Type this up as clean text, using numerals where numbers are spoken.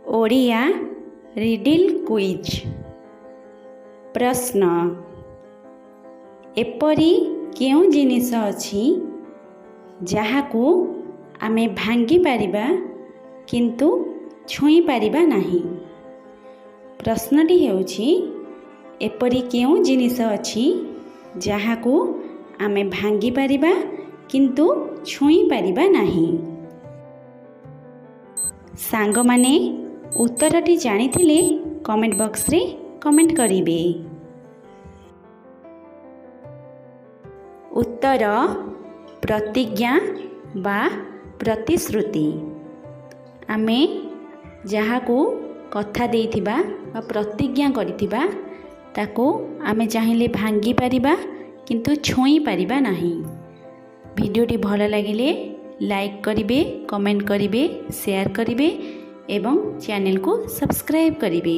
Odia ରିଡିଲ୍ quiz. ପ୍ରଶ୍ନ: ଏପରି କେଉଁ ଜିନିଷ ଅଛି ଯାହାକୁ ଆମେ ଭାଙ୍ଗି ପାରିବା କିନ୍ତୁ ଛୁଇଁ ପାରିବା ନାହିଁ? ପ୍ରଶ୍ନଟି ହେଉଛି, ଏପରି କେଉଁ ଜିନିଷ ଅଛି ଯାହାକୁ ଆମେ ଭାଙ୍ଗି ପାରିବା କିନ୍ତୁ ଛୁଇଁ ପାରିବା ନାହିଁ? ସାଙ୍ଗମାନେ, ଉତ୍ତରଟି ଜାଣିଥିଲେ କମେଣ୍ଟ ବକ୍ସରେ କମେଣ୍ଟ କରିବେ। ଉତ୍ତର: ପ୍ରତିଜ୍ଞା ବା ପ୍ରତିଶ୍ରୁତି। ଆମେ ଯାହାକୁ କଥା ଦେଇଥିବା ବା ପ୍ରତିଜ୍ଞା କରିଥିବା, ତାକୁ ଆମେ ଚାହିଁଲେ ଭାଙ୍ଗି ପାରିବା କିନ୍ତୁ ଛୁଇଁ ପାରିବା ନାହିଁ। ଭିଡ଼ିଓଟି ଭଲ ଲାଗିଲେ ଲାଇକ୍ କରିବେ, କମେଣ୍ଟ କରିବେ, ସେୟାର କରିବେ ଏବଂ ଚ୍ୟାନେଲକୁ ସବସ୍କ୍ରାଇବ୍ କରିବେ।